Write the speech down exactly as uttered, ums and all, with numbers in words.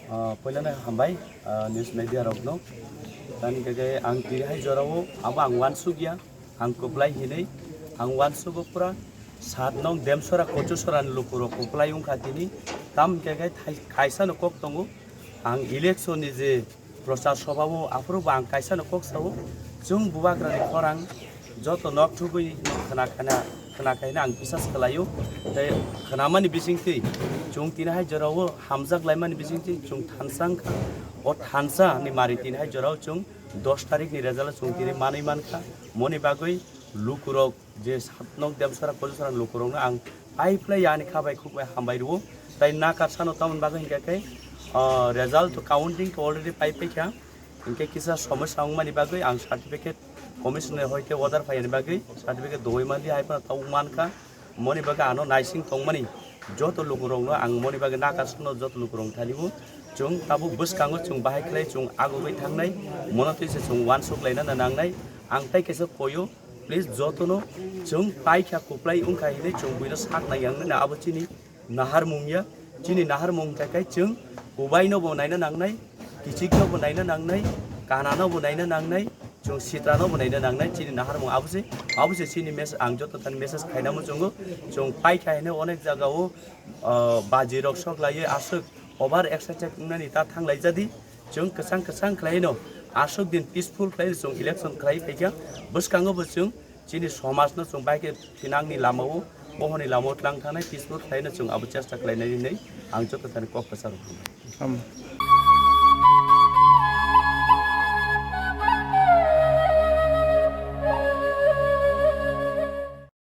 Ah, poilano hambai, ah, news media rokno. Tani khe ang tini hai jorao abo ang uansukya, ang kwplai hinwi, ang uansugo pura sat nong Demsora Kochusora ni lukurok kwplai wngkha tini. Tam khe thai-, kaisa no kok tongo, ang election ni je prochar sobha o aphuru bo ang kaisa no kok sao, chwng bubagra ni khorang joto nok thubui khna khna khna khaina ang bisas khlaio. Tei khnamani bisingtwi chwng tini hai jorao hamjak laimani bisingtwi chwng thansa wngkha. O thansa ni mari tini hai jorao chwng dos tarik ni result chwng tini manwi mankha. Moni bagwi lukurok je sat nok Demsora Kochusora lukurokno ang pai phlai yani kha bai khuk bai hambai rwo. Tai nakar sano tamoni bagwi hinkhe khe, ah, result counting to already pai paikha. Hinkhe kisa somosya wngmani bagwi ang certificate commissioner hoite order phaiyani bagwi certificate dogwi mandi hai phano tabuk mankha. Moni bagwi ano naising tongmani joto lukurokno ang moni bagwi nakar sano joto lukurok thanibo chwng tabuk bwskango chwng bahai khlai chwng agugwi thangnai, mono twi se chwng uansuk laina nangnai. Ang tai kaisa koyo, please, jotono chwng paikha kwplai wngkha hinwi chwng buino sak nai yang nini abo chini naharmung ya. Chini naharmung khe khe chwng kubaino bo naina nangnai, kichikno bo naina nangnai, kanano bo naina nangnai, chwng sitrano bo naina nangnai. Chini naharmung abo se, abo se chini mes-, ang joto thani message khaina muchungo. Chwng paikha hinwi onek jagao, ah, baji rok sok laiwi aswk over excited wngnani ta thang lai jadi. Chwng kwchang kwchang khlaino aswk din peaceful khlaino chwng election khlai phaikha. Bwskango bo chwng chini somajno chwng bai khe thinangni lamao, bohorni lamao tlang thangnai peaceful khlaino chwng abo chesta khlainai hinwi ang joto thani kok kwcharo. Ham.